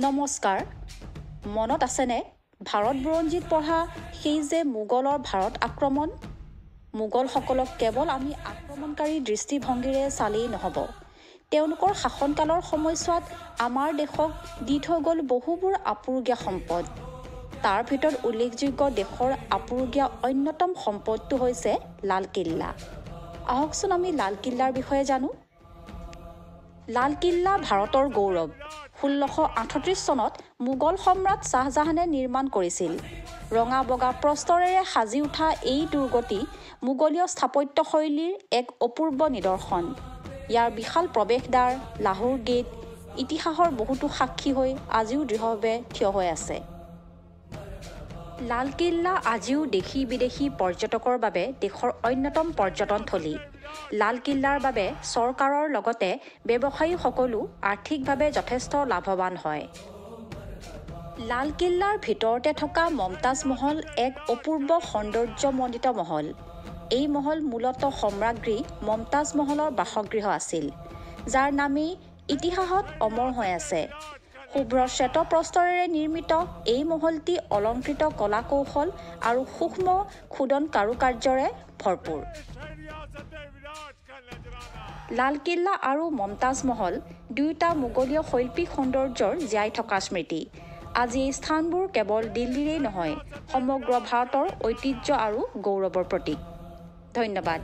নমস্কাৰ। মনত আছেনে ভাৰত বুৰঞ্জীত পঢ়া সেই যে মোগলৰ ভাৰত আক্ৰমণ? মোগলসকলক কেৱল আমি আক্ৰমণকাৰী দৃষ্টিভংগীৰে চালেই নহ'ব। তেওঁলোকৰ শাসনকালৰ সময়ছোৱাত আমাৰ দেশক দি থৈ গ'ল বহুবোৰ আপুৰুগীয়া সম্পদ। তাৰ ভিতৰত উল্লেখযোগ্য দেশৰ আপুৰুগীয়া অন্যতম সম্পদটো হৈছে লালকিল্লা। আহকচোন আমি লালকিল্লাৰ বিষয়ে জানো। লালকিল্লা ভাৰতৰ গৌৰৱ। 1638 চনত মোগল সম্ৰাট শ্বাহজাহানে নিৰ্মাণ কৰিছিল। ৰঙা বগা প্ৰস্তৰেৰে সাজি উঠা এই দুৰ্গটি মোগলীয় স্থাপত্যশৈলীৰ এক অপূৰ্ব নিদৰ্শন। ইয়াৰ বিশাল প্ৰৱেশদ্বাৰ লাহোৰ গেট ইতিহাসৰ বহুতো সাক্ষী হৈ আজিও দৃঢ়ভাৱে থিয় হৈ আছে। লালকিল্লা আজিও দেশী বিদেশী পৰ্যটকৰ বাবে দেশৰ অন্যতম পৰ্যটনথলী। লালকিল্লাৰ বাবে চৰকাৰৰ লগতে ব্যৱসায়ীসকলো আৰ্থিকভাৱে যথেষ্ট লাভৱান হয়। লালকিল্লাৰ ভিতৰতে থকা মমতাজ মহল এক অপূৰ্ব সৌন্দৰ্যমণ্ডিত মহল। এই মহল মূলতঃ সম্ৰাজ্ঞী মমতাজ মহলৰ বাসগৃহ আছিল, যাৰ নামেই ইতিহাসত অমৰ হৈ আছে। শুভ্ৰ শ্বেত প্ৰস্তৰেৰে নিৰ্মিত এই মহলটি অলংকৃত কলা কৌশল আৰু সূক্ষ্ম খোদন কাৰুকাৰ্যৰে ভৰপূৰ। লালকিল্লা আৰু মমতাজ মহল দুয়োটা মোগলীয় শৈল্পিক সৌন্দৰ্যৰ জীয়াই থকা স্মৃতি। আজি এই স্থানবোৰ কেৱল দিল্লীৰেই নহয়, সমগ্ৰ ভাৰতৰ ঐতিহ্য আৰু গৌৰৱৰ প্ৰতীক। ধন্যবাদ।